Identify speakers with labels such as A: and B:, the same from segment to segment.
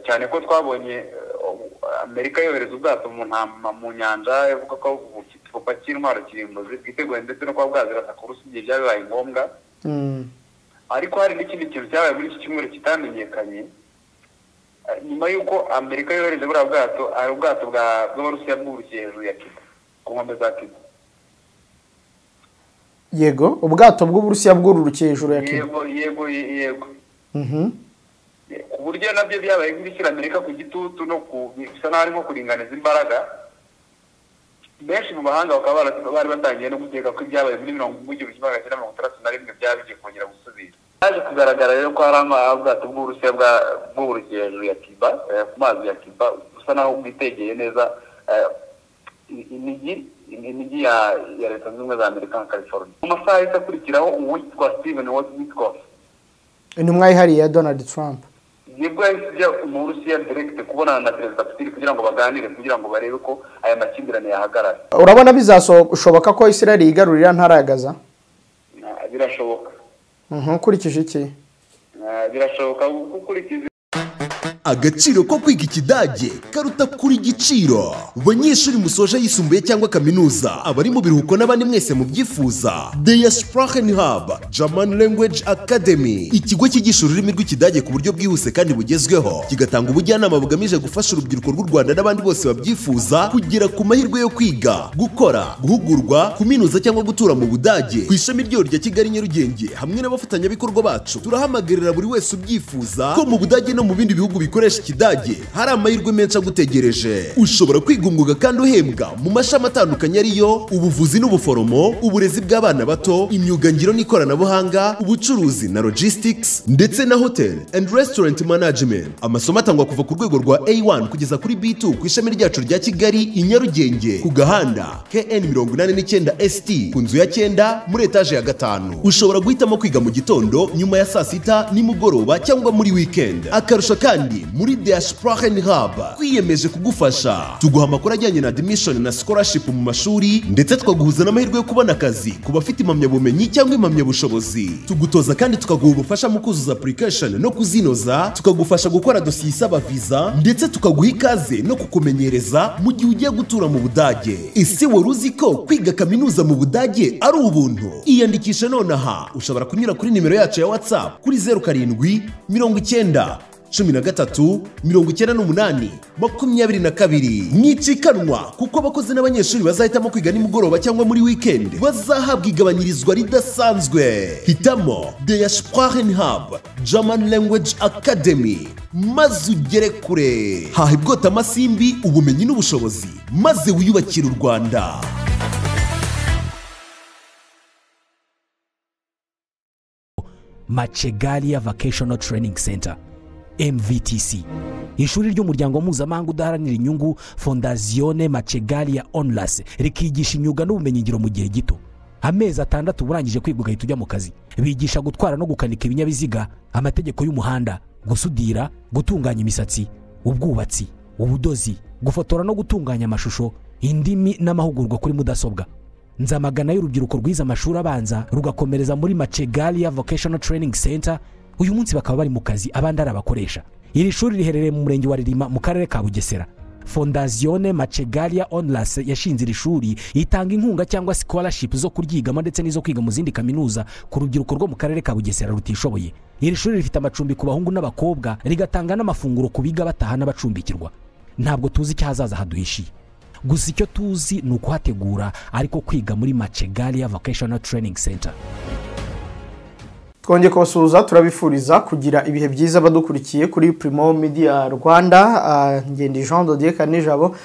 A: Cyane ko twabonye Amerika yohereza ubwato mu nyanja ivuga ko bupakiye intwaro kirimbuzi bwiteguye ndetse no kuba bwazirasa ku Burusiya igihe byabaye ngombwa. Ariko hari n'ikindi kintu cyabaye muri iki cyumweru kitamenyekanye. Nyuma y'uko Amerika yohereje buriya bwato, hari ubwato bw'Abarusiya bwurukiye hejuru ya Cuba, ku nkombe za Cuba.
B: Yego, ubwato bw'Uburusiya bwururukiye hejuru ya Cuba.
A: Yego. Ku buryo nabyo byabaye nk'ibishyira Amerika ku gitutu no bisa n'aho arimo kuringaniza imbaraga. Benshi mu bahanga bakaba bari batangiye no gukeka ko ibyabaye muri 1961 byaba bigiye kongera gusubira. Haje kugaragara rero ko hari ubwato bw'Uburusiya bwurukiye hejuru ya Cuba, ku mazi ya Cuba, busa naho bwitegeye neza imijyi ya Leta Zunze Ubumwe za Amerika nka California. Mu masaha yahise akurikiraho uwitwa Steven Witkoff,
B: intumwa yihariye ya Donald Trump,
A: nibwo yahise ijya mu Burusiya direct kubonana na Perezida Putin kugira ngo baganire, kugira ngo barebe ko aya makimbirane yahagarara.
B: Urabona bizashoboka ko Israel yigarurira ntara ya Gaza?
A: Birashoboka.
B: Ukurikije iki?
A: Birashoboka ukurikije
C: agaciro ko kwiga ikidage karuta kuri igiciro. Banyeshuri musoje yisumbuye cyangwa kaminuza, abari mu biruhuko n'abandi mwese mubyifuza, Der Sprachen Hub German Language Academy, ikigo cyigisha ururimi rw'ikidage ku buryo bwihuse kandi bugezweho, kigatanga ubujyanama bugamije gufasha urubyiruko rw'u Rwanda n'abandi bose babyifuza kugera ku mahirwe yo kwiga, gukora, guhugurwa, kuminuza cyangwa gutura mu Budage. Ku ishami ryo rya Kigali Nyarugenge hamwe n'abafatanyabikorwa bacu, turahamagarira buri wese ubyifuza ko mu Budage no mu bindi bihugu bikoresha ikidage hari amahirwe menshi agutegereje. Ushobora kwiga umwuga kandi uhembwa mu mashami atandukanye ariyo ubuvuzi n'ubuforomo, uburezi bw'abana bato, imyuga ngiro n'ikoranabuhanga, ubucuruzi na logistics, ndetse na hotel and restaurant management. Amasomo atangwa kuva ku rwego rwa A1 kugeza kuri B2 ku ishami ryacu rya Kigali i Nyarugenge, ku gahanda KN 89 ST, ku nzu ya 9 muri etaje ya 5. Ushobora guhitamo kwiga mu gitondo, nyuma ya saa sita, nimugoroba cyangwa muri weekend. Akarusho kandi, muri Der Sprachen Hub twiyemeje kugufasha, tuguha amakuru ajyanye na admission na scholarship mu mashuri, ndetse tukaguhuza n'amahirwe yo kubona akazi ku bafite impamyabumenyi cyangwa impamyabushobozi. Tugutoza kandi tukaguha ubufasha mu kuzuza application no kuzinoza, tukagufasha gukora dosiye isaba visa, ndetse tukaguha ikaze no kukumenyereza mu gihe ugiye gutura mu Budage. Ese wari uzi ko kwiga kaminuza mu Budage ari ubuntu? Iyandikishe nonaha. Ushobora kunyura kuri nimero yacu ya WhatsApp kuri 07 90 13 98 22. Mwicikanwa kuko abakozi n'abanyeshuri bazahitamo kwiga nimugoroba cyangwa muri weekend bazahabwa igabanyirizwa ridasanzwe. Hitamo Der Sprachen Hub German Language Academy maze ugere kure. Haha ibwota amasimbi, ubumenyi n'ubushobozi, maze wiyubakire u Rwanda.
D: Machegalia Vocational Training Center, MVTC, ishuri ry'umuryango mpuzamahanga udaharanira inyungu Fondazione Machegalia Onlus, rikigisha imyuga n'ubumenyingiro mu gihe gito. Amezi 6 urangije kwiga ugahita ujya mu kazi. Bigisha gutwara no gukanika ibinyabiziga, amategeko y'umuhanda, gusudira, gutunganya imisatsi, ubwubatsi, ubudozi, gufotora no gutunganya amashusho, indimi n'amahugurwa kuri mudasobwa. Nzamagana y'urubyiruko rwize amashuri abanza rugakomereza muri Machegalia Vocational Training Center, uyu munsi bakaba bari mu kazi, abandi ari abakoresha. Iri shuri riherereye mu murenge wa Ririma mu karere ka Bugesera. Fondazione Machegalia Onlus yashinze iri shuri, itanga inkunga cyangwa scholarship zo kuryigamo ndetse n'izo kwiga mu zindi kaminuza ku rubyiruko rwo mu karere ka Bugesera rutishoboye. Iri shuri rifite amacumbi ku bahungu n'abakobwa, rigatanga n'amafunguro ku biga bataha n'abacumbikirwa. Ntabwo tuzi icyo hazaza haduhishiye, gusa icyo tuzi ni ukuhategura, ariko kwiga muri Machegalia Vocational Training Center.
B: Twongeye kubasuhuza, turabifuriza kugira ibihe byiza badukurikiye kuri Primo Media Rwanda. Ngendi Jean Dodier Kanijabo,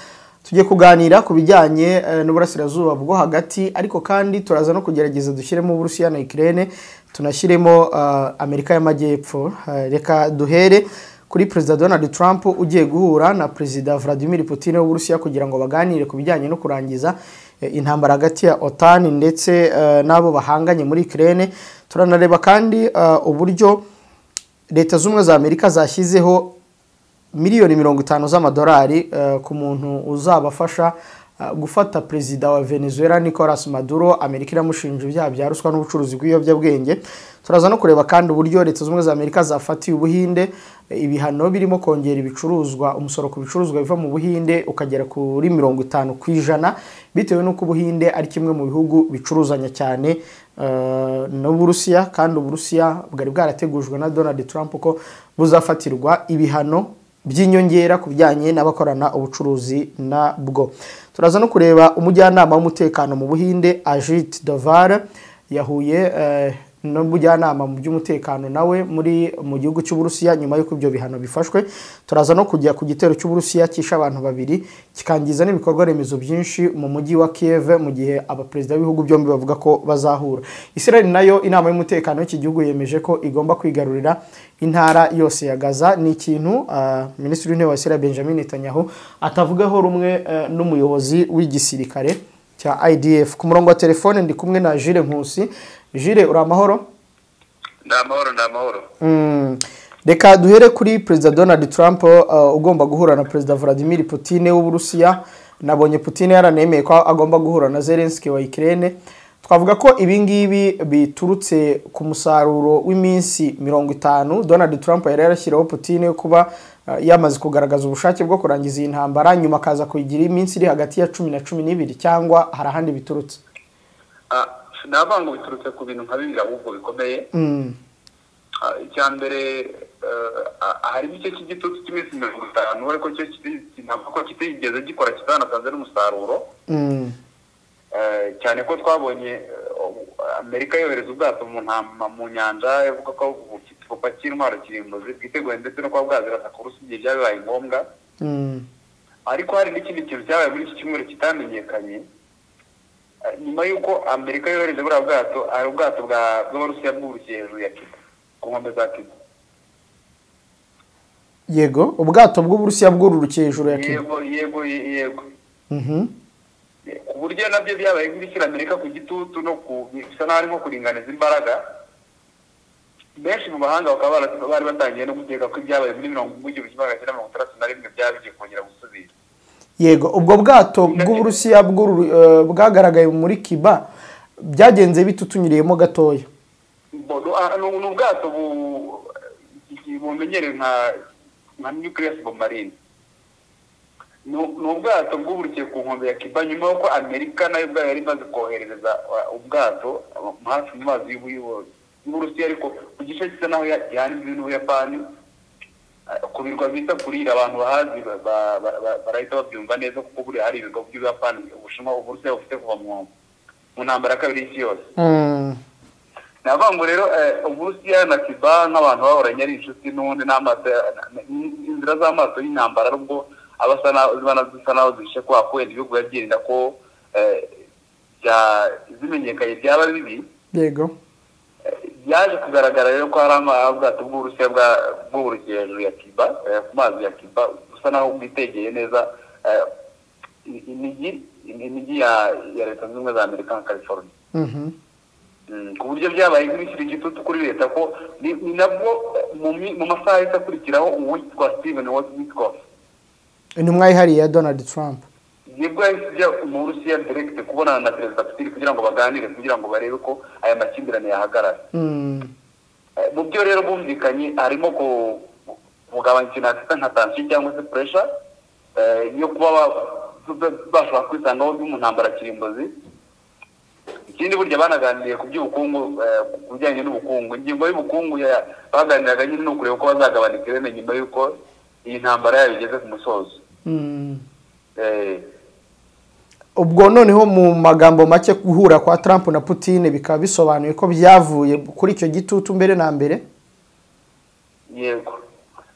B: tugiye kuganira ku bijyanye n'uburasirazuba bwo hagati, ariko kandi turaza no kugerageza dushyiremo Uburusiya na Ukraine, tunashyiremo Amerika y'Amajyepfo. Reka duhere kuri Perezida Donald Trump ugiye guhura na Perezida Vladimir Putin w'Uburusiya kugira ngo baganire ku bijyanye no kurangiza intambara hagati ya OTAN ndetse n'abo bahanganye muri Ukraine. Turanareba kandi uburyo Leta Zunze Ubumwe za Amerika zashyizeho miliyoni 50 z'amadolari ku muntu uzabafasha gufata perezida wa Venezuela Nicolas Maduro. Amerika iramushinja ibyaha bya ruswa n'ubucuruzi bw'ibiyobyabwenge. Turaza no kureba kandi uburyo Leta Zunze Ubumwe za Amerika zafatiye Ubuhinde ibihano birimo kongera ibicuruzwa, umusoro ku bicuruzwa biva mu Buhinde ukagera kuri 50%, bitewe n'uko Ubuhinde ari kimwe mu bihugu bicuruzanya cyane n'Uburusiya, kandi Uburusiya bwari bwarategujwe na Donald Trump ko buzafatirwa ibihano by'inyongera ku bijyanye n'abakorana ubucuruzi nabwo. Turaza no kureba umujyanama w'umutekano mu Buhinde Ajit Doval yahuye n'umujyanama mu by'umutekano nawe muri mu gihugu cy'Uburusiya nyuma y'uko ibyo bihano bifashwe. Turaza no kujya ku gitero cy'Uburusiya kisha abantu babiri kikangiza n'ibikorwa remezo byinshi mu mujyi wa Kiev, mu gihe abaperezida b'ibihugu byombi bavuga ko bazahura. Israel nayo inama y'umutekano y'iki gihugu yemeje ko igomba kwigarurira intara yose ya Gaza. Ni ikintu Minisitiri w'Intebe wa Israel Benjamin Netanyahu atavugaho rumwe n'umuyobozi w'igisirikare cya IDF. Ku murongo wa telefone ndi kumwe na Jules Nkusi. Jules, uri amahoro?
A: Ndamahoro, ndamahoro.
B: Reka duhere kuri Perezida Donald Trump ugomba guhura na Perezida Vladimir Putin w'Uburusiya. Nabonye Putin yaranemeye ko agomba guhura na Zelensky wa Ukraine. Twavuga ko ibi ngibi biturutse ku musaruro w'iminsi 50 Donald Trump yari yarashyiriweho Putin kuba yamaze kugaragaza ubushake bwo kurangiza iyi ntambara, nyuma akaza kuyigira iminsi iri hagati ya 10 na 12, cyangwa hari ahandi biturutse?
A: Navuga ngo biturutse ku bintu nka bibiri ahubwo bikomeye. Icya mbere, harimo icyo cy'igitutu cy'iminsi 50, ariko cyo ntabwo ko kitigeze gikora, kitanatanze n'umusaruro. Cyane ko twabonye Amerika yohereza ubwato mu nyanja ivuga ko bupakira intwaro kirimbuzi bwiteguye ndetse no kuba bwazirasa ku Burusiya igihe byabaye ngombwa. Ariko hari n'ikindi kintu cyabaye muri iki cyumweru kitamenyekanye. Nyuma y'uko Amerika yohereje buriya bwato, hari ubwato bw'Abarusiya bwurukiye hejuru ya Cuba, ku nkombe za Cuba.
B: Yego, ubwato bw'Uburusiya bwururukiye hejuru ya Cuba.
A: Yego, yego, yego. Ku buryo nabyo byabaye nk'ibishyira Amerika ku gitutu no bisa n'aho ari nko kuringaniza imbaraga. Benshi mu bahanga bakaba bari batangiye no gukeka ko ibyabaye muri 1961 byaba bigiye kongera gusubira.
B: Yego, ubwo bwato bw'Uburusiya bwagaragaye muri Cuba byagenze bitutunyuriyemo gatoya.
A: Ni ubwato bumenyerewe nka nuclear submarine. Ni ubwato bwuburukiye ku nkombe ya Cuba nyuma y'uko Amerika nayo ubwayo yari imaze kohereza ubwato hafi mu mazi y'Uburusiya, ariko ku gice gisa naho gihana imbibi n'Ubuyapani, ku birwa bita Kurira. Abantu bahazi barahita babyumva neza, kuko buriya hari ibirwa by'Ubuyapani Ubushinwa Uburusiya bufite kuva mu ntambara ya kabiri y'isi yose. Navuga ngo rero Uburusiya na Cuba nk'abantu bahoranye ari inshuti n'ubundi, n'amato, inzira z'amato y'intambara nubwo aba asa naho zihishe kubera ko wenda ibihugu biba byirinda ko zimenyekanye byaba bibi.
B: Yego.
A: Byaje kugaragara rero ko hari ubwato bw'Uburusiya bwuburukiye hejuru ya Cuba, ku mazi ya Cuba, busa naho bwitegeye neza imijyi ya Leta Zunze Ubumwe za Amerika nka California. Ku buryo byabaye nk'ibishyira igitutu kuri leta, ko ni nabwo mu masaha ahita akurikiraho uwitwa Steven Witkoff,
B: intumwa yihariye ya Donald Trump,
A: nibwo yahise ijya mu Burusiya direct kubonana na Perezida Putin kugira ngo baganire, kugira ngo barebe ko aya makimbirane yahagarara. Mu byo rero bumvikanye harimo kugabanya ikintu nakita nka tension cyangwa se pressure yo kuba bashobora kwisanga mu ntambara kirimbuzi. Ikindi, burya banaganiriye ku by'ubukungu, ku bijyanye n'ubukungu. Ingingo y'ubukungu baganiraga nyine ni ukureba uko bazagabana ikirere nyuma y'uko iyi ntambara yabo igeze ku musozo.
B: Ubwo noneho mu magambo make, guhura kwa Trump na Putin bikaba bisobanuye ko byavuye kuri icyo gitutu mbere na mbere?
A: Yego,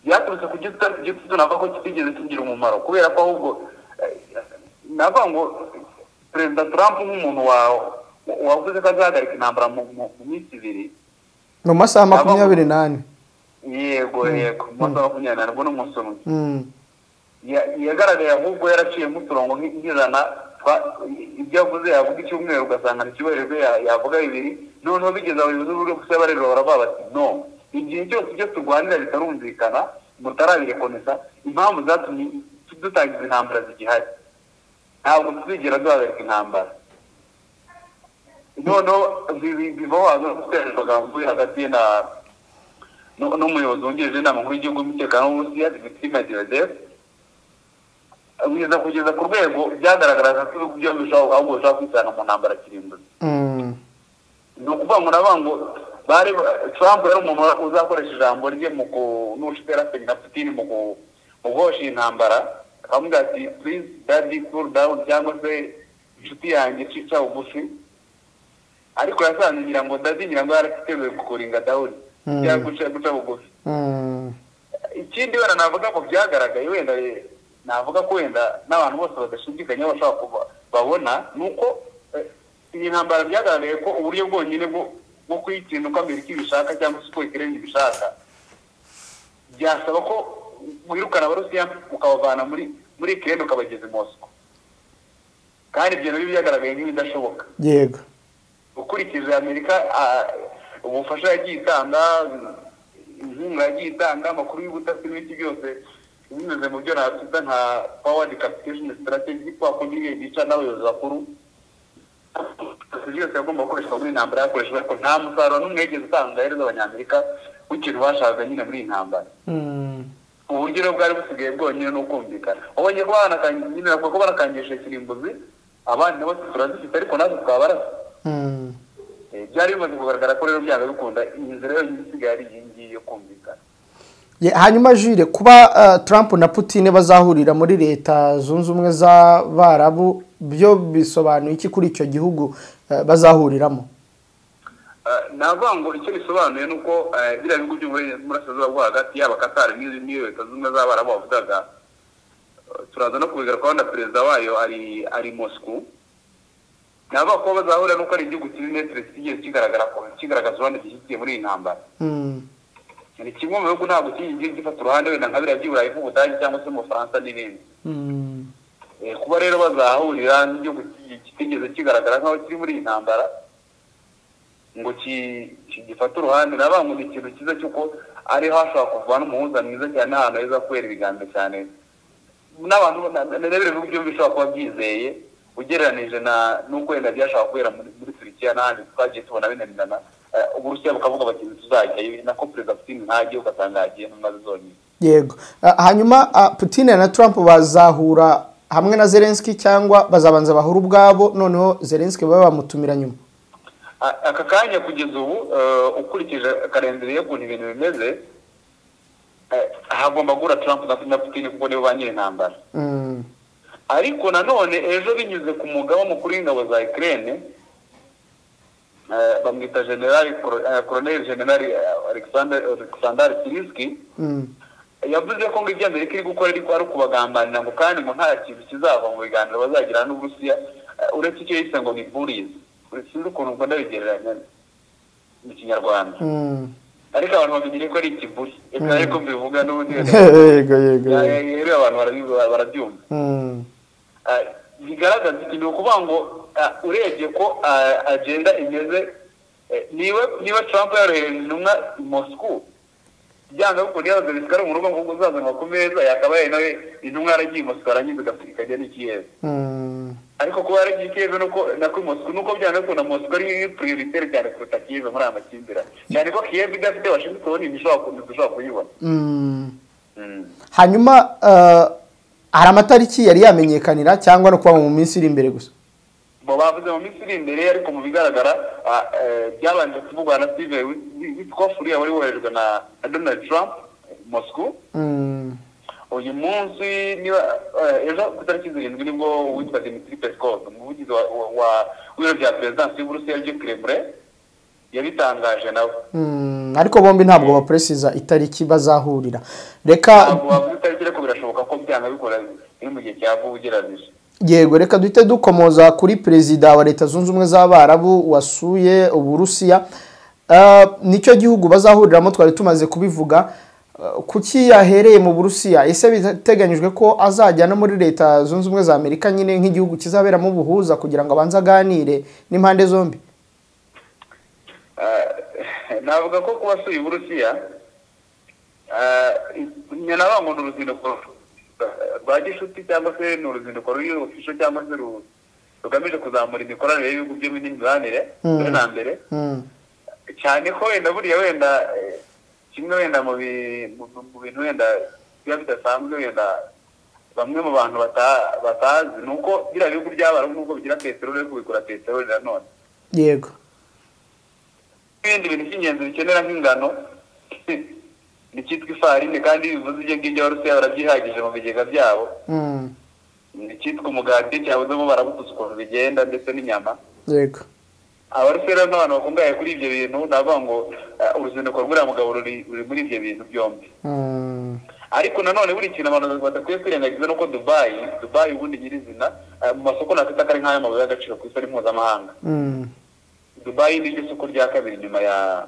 A: byaturutse ku gitutu navuga ko kitigeze kigira umumaro, kubera ko ahubwo navuga ngo Perezida Trump nk'umuntu wavuze ko azahagarika intambara mu minsi 2,
B: mu masaha 24.
A: Yego, yego, mu masaha 24, ubwo ni umunsi umwe. Yagaragaye ahubwo yaraciyemo uturongo nk'ijana. Ibyo yavuze, yavuga icyumweru ugasanga nticyubahirijwe, yavuga bibiri. Noneho bigeze abayobozi b'uburyo gusa barero baravuga bati: "No, igihe cyose ibyo turwanira bitarumvikana, mutarabirekonesa, impamvu zatumye dutangiza intambara zigihari." Ntabwo tuzigera duhagarika intambara. Noneho bivaho haza gutera amagambo hagati ye na n'umuyobozi wungirije inama nkuru y'igihugu y'umutekano w'Uburusiya, Dmitry Medvedev, biza kugeza ku rwego byagaragaraga ko ibihugu byombi bishobora ahubwo bishobora kwisanga mu ntambara kirimbuzi. Ni ukuvuga ngo navuga ngo bari Trump yari umuntu uzakoresha ijambo rye mu ku n'ubucuti yari afitanye na Putin mu guhosha iyi ntambara, akamubwira ati "Please daddy, cool down", cyangwa se "Inshuti yanjye, cica bugufi". Ariko yasanze ngira ngo daddy ngira ngo yarafiteguye kucoolinga down cyangwa guca bugufi. Ikindi wenda navuga ngo byagaragaye, wenda navuga ko wenda n'abantu bose badashidikanya bashobora kuba babona, ni uko iyi ntambara byagaragaye ko uburyo bwonyine bwo kuyitsinda uko Amerika ibishaka cyangwa se uko Ukraine ibishaka, byasaba ko wirukana Abarusiya ukabavana muri Ukraine ukabageza i Moscow, kandi ibyo nabyo byagaragaye nk'ibidashoboka. Ukurikije Amerika, ubufasha yagiye itanga, inkunga yagiye itanga, amakuru y'ubutasi n'ibiki byose, binyuze mu byo nakwita nka power decapitation strategy, kwa kundi bica n'abayobozi bakuru, byose yagomba gukoreshwa muri iyi ntambara yakoreshejwe, ariko nta musaruro n'umwe yigeze utanga yahereza Abanyamerika w'ikintu bashakaga nyine muri iyi ntambara. Uburyo rero bwari busigaye bwonyine ni ukumvikana. Ubonye ko nyine bavuga ko banakangisha kirimbuzi abandi nabo turazifite, ariko natwe twabarasa. Byari bimaze kugaragara ko rero byanga bikunda inzira yonyine isigaye ari iyi ngiyi yo kumvikana.
B: Hanyuma Jules, kuba Trump na Putin bazahurira muri Leta Zunze Ubumwe z'Abarabu byo bisobanuye iki kuri icyo gihugu bazahuriramo?
A: Navuga ngo icyo bisobanuye ni uko biriya bihugu byo muri Burasirazuba bwo Hagati, yaba Qatar n'iyo Leta Zunze Ubumwe z'Abarabu bavugaga, turaza no kubigarukaho na perezida wayo ari Moscow. Navuga ko bazahurira nuko ari igihugu kiri neutre, kigiye kigaragara ko kigaragaza uruhande gishyigikiye muri iyi ntambara. Ni kimwe mu bihugu ntabwo kigiye gifata uruhande wenda nka biriya by'i Burayi, nk'Ubudage cyangwa se mu Bufaransa n'ibindi. Kuba rero bazahurira n'igihugu kitigeze kigaragara nk'aho kiri muri iyi ntambara ngo gifate uruhande, navuga ngo ni ikintu cyiza cy'uko ariho hashobora kuva n'umuhuza mwiza cyane, n'ahantu heza kubera ibiganiro cyane n'abantu na biriya bihugu byombi bishobora kuba byizeye, ugereranije na n'uko wenda byashobora kubera muri Turikiya n'ahandi twagiye tubona binanirana. Uburusiya bukavuga bati tuzajyayo, nako Perezida Putin ntajye, ugasanga hagiye intumwa ze zonyine.
B: Yego. Hanyuma Putin na Trump bazahura hamwe na Zelensky cyangwa bazabanza bahura ubwabo, noneho Zelensky babe bamutumira nyuma?
A: Aka kanya kugeza ubu, ukurikije calendrier y'ukuntu ibintu bimeze, hagomba guhura Trump na Putin kuko nibo ba nyiri intambara. Ariko nanone ejo binyuze ku mugaba mukuru w'ingabo za Ukraine, bamwita General Colonel General Alexander Siriski, yavuze ko ngo ibyo Amerika iri gukora ariko ari ukubagambanira, ngo kandi ngo nta kintu kizava mu biganiro bazagirana n'Uburusiya, uretse icyo yise ngo ni bullies. Sinzi ukuntu ubwo ndabigereranya mu Kinyarwanda, ariko abantu bamenyere ko ari ikiburi, reka ariko mbivuga n'ubundi.
B: yego yego yego.
A: Rero abantu barabyumva. Bigaragaza iki? Ni ukuvuga ngo urebye ko agenda imeze, niba Trump yarohereje intumwa i Moscow, byanga bikunda iyo Zelensky ari mu rugo ngo uzazanwa ku meza, yakabaye nawe intumwa yaragiye i Moscow, yarangiza ikajya n'i Kiev. Ariko kuba yaragiye i Kiev nuko nako i Moscow, nuko byanga bikunda Moscow ari prioritaire cyane kuruta Kiev muri aya makimbirane, cyane ko Kiev idafite Washington ntishobora kuyibona.
B: Hanyuma hari amatariki yari yamenyekanira cyangwa no kuba mu minsi iri imbere gusa?
A: Bo bavuze mu minsi iri imbere, ariko mu bigaragara byabanje kuvugwa na Steve Witkoff, uriya wari woherejwe na Donald Trump Moscow. Uyu munsi niba ejo ku itariki 7 nibwo uwitwa Dmitry Peskov, umuvugizi w'ibiro bya perezidansi y'Uburusiya ryo Kremlin, yabitangaje nawe.
B: Ariko bombi ntabwo bapresiza itariki bazahurira. Reka
A: Ntabwo bavuze itariki, ariko birashoboka ko byanga bikora biri mu gihe cya vuba ugereranije.
B: Yego, reka duhite dukomoza kuri perezida wa Leta Zunze Ubumwe z'Abarabu wasuye Uburusiya. Nicyo gihugu bazahuriramo, twari tumaze kubivuga. Kuki yahereye mu Burusiya? Ese biteganyijwe ko azajya no muri Leta Zunze Ubumwe za Amerika nyine nk'igihugu kizaberamo ubuhuza, kugira ngo abanze aganire n'impande zombi?
A: Navuga ko kuba asuye Uburusiya, navuga ngo ni uruzinduko rwa gishuti cyangwa se ni uruzinduko ruri official cyangwa se rugamije kuzamura imikoranire y'ibihugu byombi n'imibanire mbere na mbere, cyane ko wenda buriya wenda kimwe wenda mu bintu wenda biba bidasanzwe wenda bamwe mu bantu batazi ni uko biriya bihugu by'Abarabu nubwo bigira peteroli ariko bigura peteroli nanone.
B: Yego.
A: Ibindi bintu by'ingenzi bikenera nk'ingano n'icyitwa ifarini, kandi bivuze ibyo ngibyo Abarusiya barabyihagije mu bigega byabo. N'icyitwa umugati cyabuzemo barabututse ukuntu bigenda, ndetse n'inyama.
B: Yego.
A: Abarusiya rero n'abantu bakungahaye kuri ibyo bintu, navuga ngo uruzinduko rw'uriya mugabo ruri muri ibyo bintu byombi. Ariko nanone buri kintu abantu badakwiye kwirengagiza nuko Dubai ubundi nyirizina mu masoko nakwita ko ari nk'ay'amabuye y'agaciro ku isi ari mpuzamahanga. Dubai ni ryo soko rya kabiri nyuma ya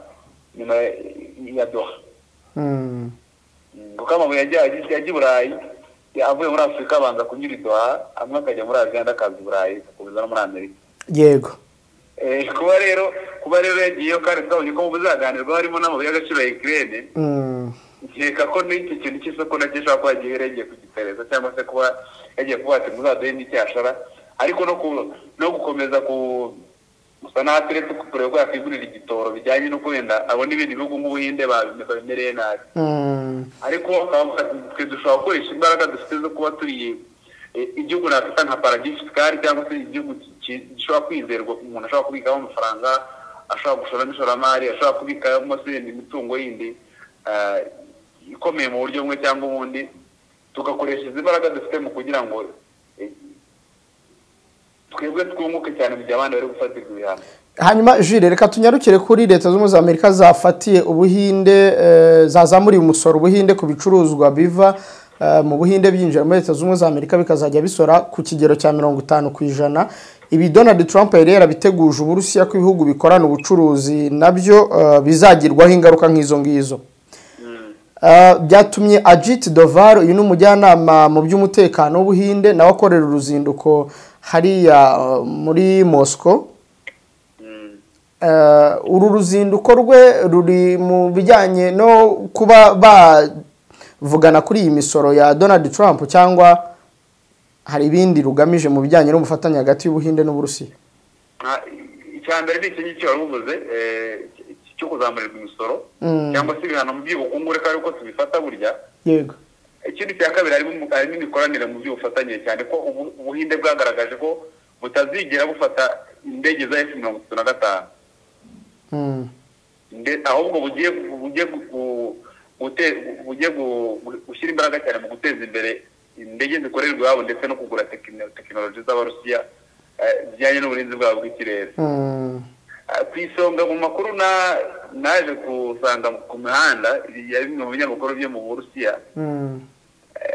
A: Doha. Kuko amabuye ajya i Burayi avuye muri Afurika abanza kunyura i Doha, amwe akajya muri Aziya andi akaza i Burayi agakomeza no muri Amerika.
B: Yego.
A: Kuba rero yagiyeyo kandi twabonye ko mu bizaganirwaho harimo n'amabuye y'agaciro ya Ukraine. Nkeka ko n'iki kintu cy'isoko nacyo gishobora kuba yagiye yagiye kugitereza cyangwa se kuba yagiye kuba ati muzaduhe n'icyashara, ariko no gukomeza gusa n'ahateretse kureba ko yakwigurira igitoro bijyanye no wenda abona ibindi bihugu nk'Ubuhinde babimereye nabi. Ariko twe dushobora gukoresha imbaraga dufite zo kuba turi igihugu nakwita nka paradis fiscal cyangwa se igihugu gishobora kwizerwa, umuntu ashobora kubikamo amafaranga, ashobora gushoramo ishoramari, ashobora kubikamo se imitungo yindi ikomeye mu buryo bumwe cyangwa ubundi, tugakoresha izi mbaraga dufite mu kugira ngo twebwe twunguke cyane mu gihe abandi bari gufatirwa ibihano.
B: Hanyuma Jules, reka tunyarukire kuri Leta Zunze Ubumwe za Amerika zafatiye Ubuhinde, zazamuriye umusoro Ubuhinde ku bicuruzwa biva mu Buhinde byinjira muri Leta Zunze Ubumwe za Amerika bikazajya bisora ku kigero cya 50%. Ibi Donald Trump yari yarabiteguje Uburusiya ko ibihugu bikorana ubucuruzi nabyo bizagirwaho ingaruka nk'izo ngizo. Byatumye Ajit Doval, uyu ni umujyanama mu by'umutekano w'Ubuhinde nawe akorera uruzinduko hariya muri Moscow. Uru ruzinduko rwe ruri mu bijyanye no kuba bavugana kuri iyi misoro ya Donald Trump, cyangwa hari ibindi rugamije mu bijyanye n'ubufatanye hagati y'Ubuhinde n'Uburusiya?
A: Icya mbere ni iki ngiki wari uvuze cyo kuzamurirwa imisoro cyangwa se ibihano mu by'ubukungu, reka ariko tubifata burya.
B: Yego.
A: Ikindi cya kabiri harimo imikoranire mu by'ubufatanye, cyane ko Ubuhinde bwagaragaje ko butazigera bufata indege za F-35, ahubwo bugiye gushyira imbaraga cyane mu guteza imbere indege zikorerwa iwabo ndetse no kugura tekinoloji z'Abarusiya zijyanye n'uburinzi bwabo bw'ikirere. Ku isonga mu makuru naje kusanga ku mihanda ya bimwe mu binyamakuru byo mu Burusiya,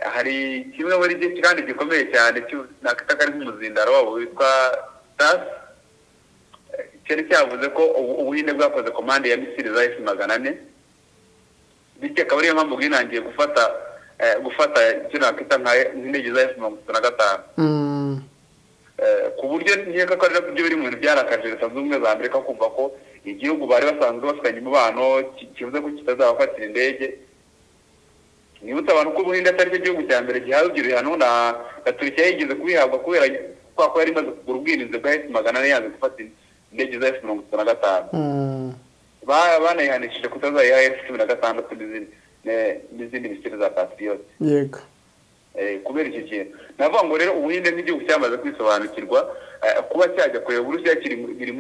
A: hari kimwe muri byo kandi gikomeye cyane nakwita ko ari nk'umuzindaro wabo witwa TASS, cyari cyavuze ko Ubuhinde bwakoze komande ya misile za F-400, bityo akaba ariyo mpamvu bwinangiye gufata icyo nakwita nk'indege za F-35. Ku buryo nkeka ko ari nabyo biri mu bintu byarakaje Leta Zunze Ubumwe za Amerika kumva ko igihugu bari basanzwe bafitanye umubano kivuze ko kitazabafatira indege. Nibutse abantu ko Ubuhinde atari cyo gihugu cya mbere gihawe ibyo bihano, na Turukiya yigeze kubihabwa kubera ko yari imaze kugura ubwirinzi bwa F-400 yanze gufata indege za F-35. Banayihanishije kutazayiha F-16 n'izindi misile za Patriot.
B: Yego.
A: Kubera iki kintu navuga ngo rero Ubuhinde nk'igihugu cyamaze kwisobanukirwa kuba cyajya kureba Uburusiya biri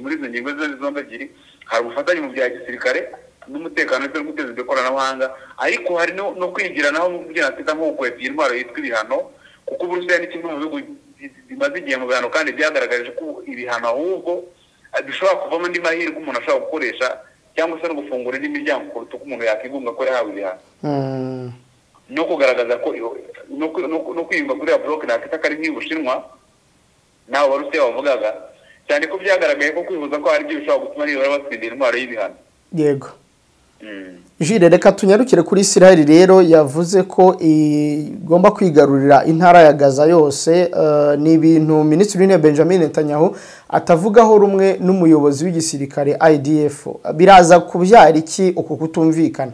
A: muri izo ngingo zombi ebyiri, hari ubufatanye mu bya gisirikare n'umutekano ndetse no guteza imbere ikoranabuhanga, ariko hari no kwigiranaho mu byo nakwita nko gukwepera intwaro yitwa ibihano, kuko Uburusiya ni kimwe mu bihugu bimaze igihe mu bihano kandi byagaragaje ko ibihano ahubwo bishobora kuvamo andi mahirwe umuntu ashobora gukoresha cyangwa se no gufungura indi miryango kuruta uko umuntu yakwigunga ko yahawe ibihano. No kugaragaza ko no kwiyumva kuri ya bloc nakwita ko ari nk'Ubushinwa nawe Abarusiya bavugaga, cyane ko byagaragaye ko kwihuza ko hari ibyo bishobora gutuma nibura batsindira intwaro y'ibihano.
B: Yego. Jules, reka tunyarukire kuri Israel rero yavuze ko igomba kwigarurira intara ya Gaza yose. Ni ibintu Minisitiri w'Intebe Benjamin Netanyahu atavugaho rumwe n'umuyobozi w'igisirikare IDF. Biraza kubyara iki uku kutumvikana?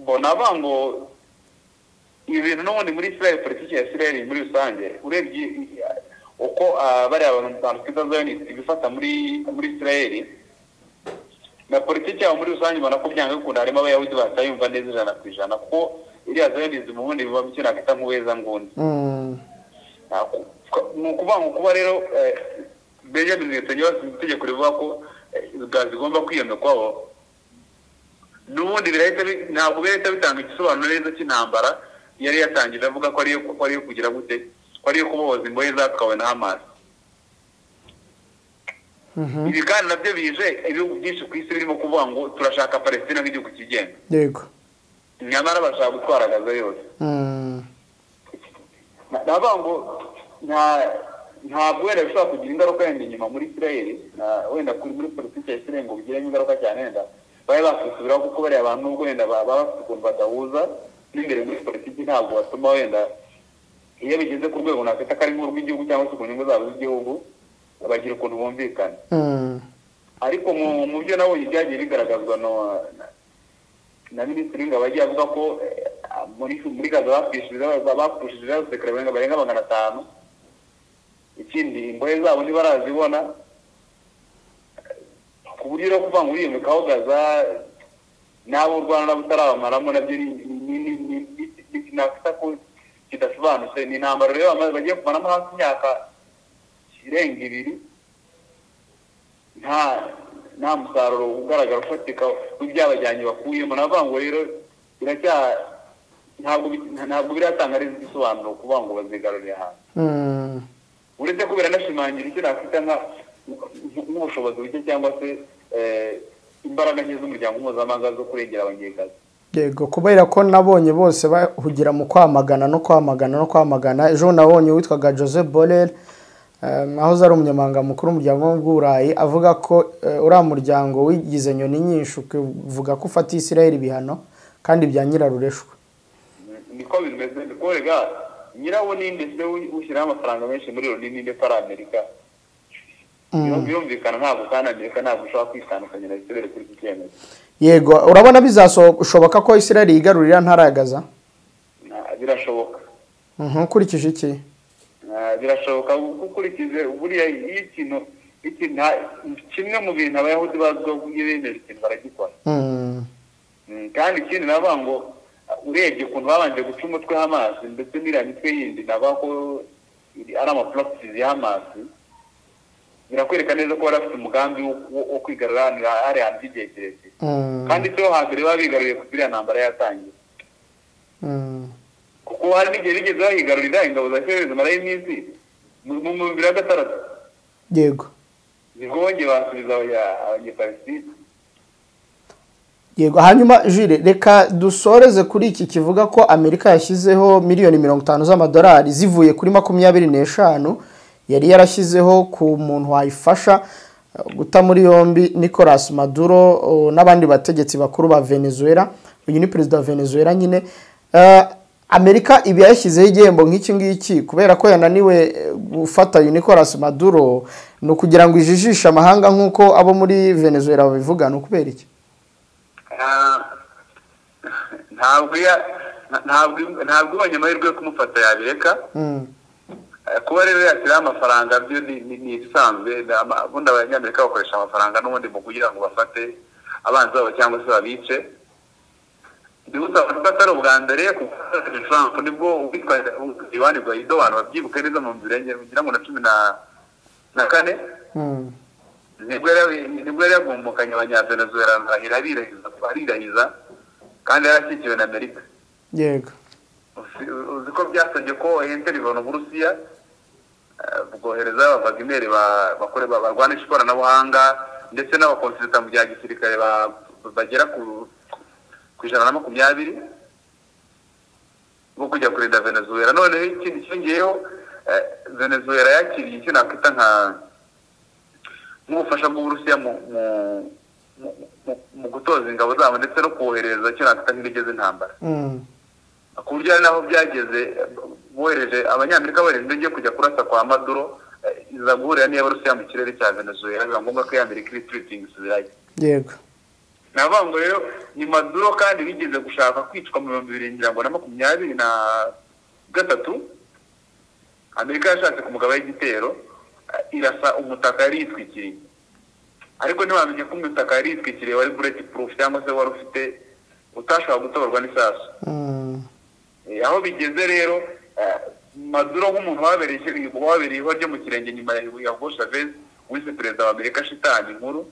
A: Bona bango Ibi bintu n'ubundi muri Israel, politiki ya Israel muri rusange, urebye uko bariya bantu twita Zionist bifata muri Israel na politiki yabo muri rusange, ubona ko byanga bikunda harimo Abayahudi batayumva neza 100%, kuko iriya Zionism ubundi biba icyo nakwita nk'ubuhezanguni. Ni ukuvuga ngo kuba rero Benjamin Netanyahu yasize itegeko rivuga ko Gaza igomba kwiyomekwaho, n'ubundi ntabwo birahita bitanga igisobanuro neza cy'intambara yari yatangije avuga ko ariyo kugira gute, ko ariyo kubohoza imbohe zatwawe na Hamas. Ibi kandi nabyo bije ibihugu byinshi ku isi birimo kuvuga ngo turashaka Palestina nk'igihugu kigenga.
B: Yego.
A: Nyamara bashaka gutwara Gaza yose. Ndavuga ngo ntabwo wenda bishobora kugira ingaruka yenda inyuma muri Israel, wenda muri politiki ya Israel ngo bigiremo ingaruka cyane, wenda babe bakisubiraho, kuko bariya abantu nubwo wenda baba bafite ukuntu badahuza n'imbere muri politiki, ntabwo batuma wenda iyo bigeze ku rwego nakwita ko ari nk'urw'igihugu cyangwa se ku nyungu zabo z'igihugu bagira ukuntu bumvikana. Ariko mu byo nabonye byagiye bigaragazwa na Minisitiri w'Ingabo, yagiye avuga ko muri Gaza bapfushije abasirikare barenga 500. Ikindi imbohe zabo ntibarazibona, ku buryo rero kuva ngo uriyomekaho Gaza n'abo u Rwanda butarabamaramo nabyo nakwita ko kidasobanutse. Ni intambara rero bagiye kumaramo hafi imyaka irenga 2 nta musaruro ugaragara ufatika w'ibyabajyanye bakuyemo. Navuga ngo rero ntabwo biratanga neza igisobanuro kuvuga ngo bazigarurire ahantu. Uretse ko biranashimangira icyo nakwita nk'ubushobozi buke cyangwa se imbaraga nke z'umuryango mpuzamahanga zo kurengera abanyegaza.
B: Yego, kubera ko nabonye bose bahugira mu kwamagana no kwamagana no kwamagana. Ejo nabonye witwaga Joseph Borrell, aho ari umunyamabanga mukuru w'umuryango w'Uburayi, avuga ko uriya muryango wigize nyoni nyinshi ukavuga ko ufata Israel ibihano kandi bya nyirarureshwa.
A: Niko bimeze, niko rega nyirawo ninde se ushyiraho amafaranga menshi muri Loni, ninde ko ari Amerika? Birumvikana ntabwo kandi Amerika ntabwo ushobora kwitandukanya na Israel kuri iki cyemezo.
B: Yego, urabona bizashoboka ko Israel yigarurira ntara ya Gaza?
A: Birashoboka.
B: Ukurikije iki?
A: Birashoboka ukurikije buriya ikintu kimwe mu bintu Abayahudi bazwiho iyo bemeje ikintu baragikora. Kandi ikindi navuga ngo urebye ukuntu babanje guca umutwe Hamas ndetse n'iriya mitwe yindi, navuga ko ari amaproxies ya Hamas, birakwereka neza ko bari bafite umugambi wo kwigarurira hariya hantu by'igihe kirekire. Kandi si ho hambere baba bigaruriye kuva iriya ntambara yatangiye. Kuko hari n'igihe bigeze bahigarurira ingabo za Israel zimarayo iminsi mu 2006.
B: Yego.
A: Nibwo bongeye basubiza Abanyepalestine.
B: Yego, hanyuma Jules, reka dusoreze kuri iki kivuga ko Amerika yashyizeho miliyoni 50 z'amadolari zivuye kuri 25 yari yarashyizeho ku muntu wayifasha guta muri yombi Nicolas Maduro n'abandi bategetsi bakuru ba Venezuela. Uyu ni perezida wa Venezuela nyine. Amerika ibi yashyizeho igihembo nk'iki ngiki kubera ko yananiwe gufata Nicolas Maduro, ni ukugira ngo ijijishe amahanga nk'uko abo muri Venezuela babivuga. Ni ukubera iki?
A: Ntabwo ibonye amahirwe yo kumufata yabireka. Kuba rero yashyiraho amafaranga byo ni ibisanzwe. Ubundi Abanyamerika bakoresha amafaranga n'ubundi mu kugira ngo bafate abanzi babo cyangwa se babice. Ndibutsa abantu ko atari ubwa mbere, kuko Trump nibwo uwitwa Juan Guaido, abantu babyibuke neza mu ngira ngo na 14 nibwo yari yagombokanye Abanyavenezuela arirahiza, kandi yarashyigikiwe na Amerika.
B: Yego.
A: Uzi ko byasabye ko interivano Burusiya bwohereza abavagimeri barwanisha ikoranabuhanga ndetse n'abakonsulta mu bya gisirikare bagera ku 120 bo kujya kurinda Venezuela. Noneho ikindi cyongeyeho, Venezuela yakiriye icyo nakwita nk'ubufasha bw'Uburusiya mu gutoza ingabo zabo ndetse no kohereza icyo nakwita nk'indege z'intambara. Ku buryo ari naho byageze bohereje Abanyamerika bohereje indege kujya kurasa kwa Maduro, iza guhurira n'iy'Abarusiya mu kirere cya Venezuela, biba ngombwa ko Amerika iritreating isubirayo.
B: Yego.
A: Navuga ngo rero ni Maduro kandi bigeze gushaka kwicwa mu 2023, Amerika yashatse kumugabaho igitero, irasa umutaka yari yitwikiriye, ariko ntibamenye ko umutaka yari yitwikiriye wari bullet proof cyangwa se wari ufite utashobora gutoborwa n'isasu. Aho bigeze rero, Maduro nk'umuntu wabereye ihwa ryo mu kirenge nyuma ya Hugo Chavez wise perezida wa Amerika shitani nkuru,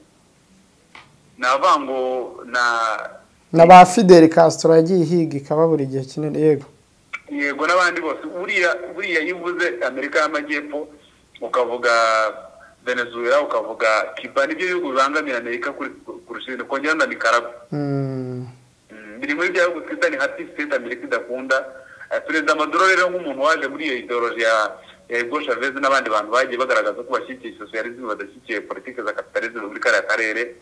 A: navuga ngo
B: na ba Fidel Castro yagiye ihiga ikaba buri gihe kinini. Yego
A: yego, n'abandi bose. Buriya iyo uvuze Amerika y'Amajyepfo ukavuga Venezuela, ukavuga Cuba, nibyo bihugu bibangamira Amerika kurusha ibindi, kongera na Nicaragua. Biri muri bya bihugu twita ni happy state Amerika idakunda. Perezida Maduro rero nk'umuntu waje muri iyo ideology ya Hugo Chavez n'abandi bantu bagiye bagaragaza ko bashyigikiye socialism, badashyigikiye politiki za capitalism muri kariya karere,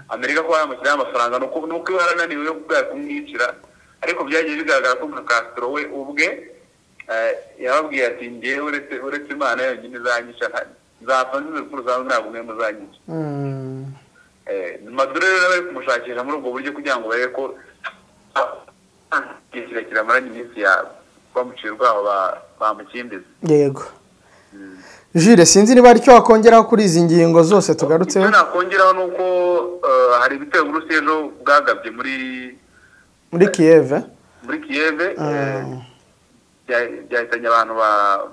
A: Amerika ko yamushyiraho amafaranga nuko yarananiwe yo kubwira kumwicira. Ariko byagiye bigaragara ko nka Castro we ubwe yababwiye ati ngewe uretse Imana yonyine izanyica, nzapfa nzize urupfu rusanzwe, ntabwo mwe muzanyica. Maduro rero bari kumushakisha muri ubwo buryo kugira ngo barebe ko igihe kirekire amaranye iminsi ya bamucira urwaho bamukimbiza.
B: Yego Jules, sinzi niba hari icyo wakongeraho kuri izi ngingo zose tugarutseho.
A: Icyo nakongeraho ni uko hari ibitero Uburusiya ejo bwagabye muri
B: Kiev,
A: muri Kiev byahitanye abantu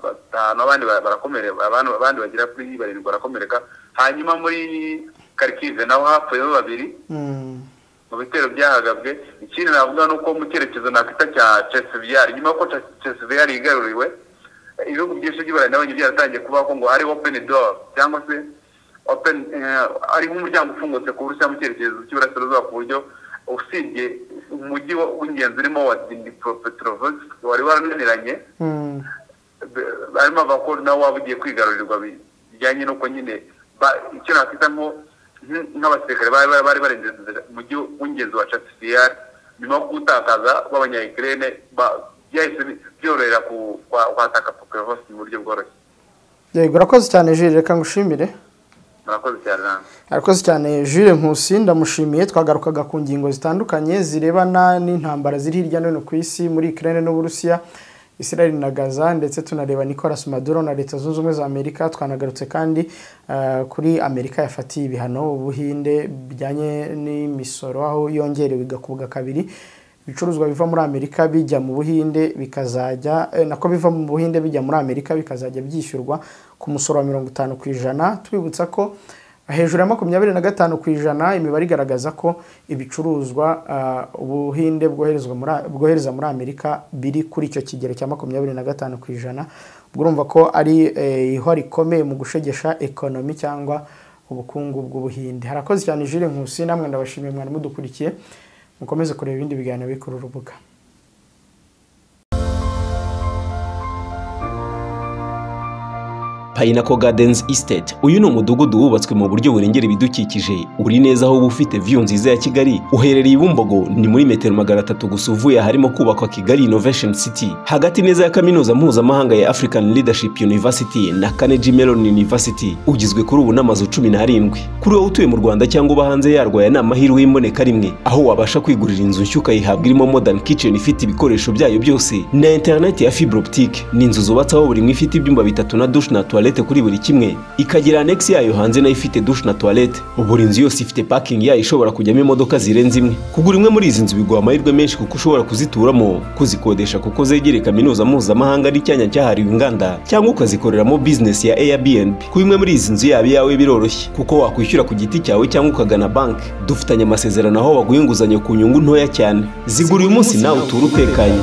A: batanu, abandi barakomereka, abandi bagera kuri 7 barakomereka. Hanyuma muri Kharkiv naho hapfuyeho 2 mu bitero byahagabwe. Ikindi navuga ni uko mu cyerekezo nakwita cya Chesviar, nyuma y'uko Chesviar yigaruriwe, ibihugu byinshi by'Iburayi nabonye byaratangiye kubaho ko ngo ari open door cyangwa se open, ari nk'umuryango ufungutse ku Burusiya mu cyerekezo cy'iburasirazuba, ku buryo usibye umujyi w'ingenzi urimo wa Dnipropetrovsk wari warananiranye, barimo bavuga ko nawo waba ugiye kwigarurirwa, bijyanye n'uko nyine icyo nakwita nk'abasirikare bari barenze umujyi w'ingenzi wa Chasiv-Yar, nyuma yo kuwutakaza w'abanya-Ukraine byahise byorohera kwataka Pokrovsk mu buryo bworoshye.
B: Yego, urakoze cyane Jules, reka ngushimire.
A: Murakoze cyane.
B: Arakoze cyane Jules Nkusi, ndamushimiye. Twagarukaga ku ngingo zitandukanye zirebana n'intambara ziri hirya no hino ku isi, muri Ukraine n'Uburusiya, Israel na Gaza, ndetse tunareba Nicolas Maduro na Leta Zunze Ubumwe za Amerika. Twanagarutse kandi kuri Amerika yafatiye ibihano Ubuhinde bijyanye n'imisoro, aho yongerewe igakubwa kabiri. Ibicuruzwa biva muri Amerika bijya mu Buhinde bikazajya nako biva mu Buhinde bijya muri Amerika bikazajya byishyurwa ku musoro wa 50%. Tubibutsa ko hejuru ya 25% imibare igaragaza ko ibicuruzwa Ubuhinde bwohereza muri Amerika biri kuri icyo kigero cya 25%. Ubwo urumva ko ari ihwa rikomeye mu gushegesha ekonomi cyangwa ubukungu bw'Ubuhinde. Harakoze cyane Jules Nkusi, namwe ndabashimiye mwari mudukurikiye. Mukomeze kureba ibindi biganiro biri kuri uru rubuga.
E: Pinnacle Gardens Estate. Uyu ni umudugudu wubatswe mu buryo burengera ibidukikije, uri neza aho ufite view nziza ya Kigali. Uherereye i Bumbogo, ni muri metero 300 gusa uvuye harimo kubakwa Kigali Innovation City, hagati neza ya kaminuza mpuzamahanga ya African Leadership University na Carnegie Mellon University. Ugizwe kuri ubu n'amazu 17. Kuri wowe utuye mu Rwanda cyangwa uba hanze yarwo, aya ni amahirwe y'imboneka rimwe, aho wabasha kwigurira inzu nshya ukayihabwa irimo modern kitchen ifite ibikoresho byayo byose na internet ya fibre optique. Ni inzu zubatse aho buri imwe ifite ibyumba 3 na douche na toilette kuri buri kimwe, ikagira annex yayo hanze nayo ifite douche na toilette. Buri nzu yose ifite parking yayo ishobora kujyamo imodoka zirenze imwe. Kugura imwe muri izi nzu biguha amahirwe menshi, kuko ushobora kuzituramo, kuzikodesha kuko zegereye kaminuza mpuzamahanga n'icyanya cyahariwe inganda, cyangwa ukazikoreramo business ya Airbnb. Kuba imwe muri izi nzu yaba iyawe biroroshye, kuko wakwishyura ku giti cyawe cyangwa ukagana banki. Dufitanye amasezerano aho baguha inguzanyo ku nyungu ntoya cyane. Zigura uyu munsi nawe uture utekanye.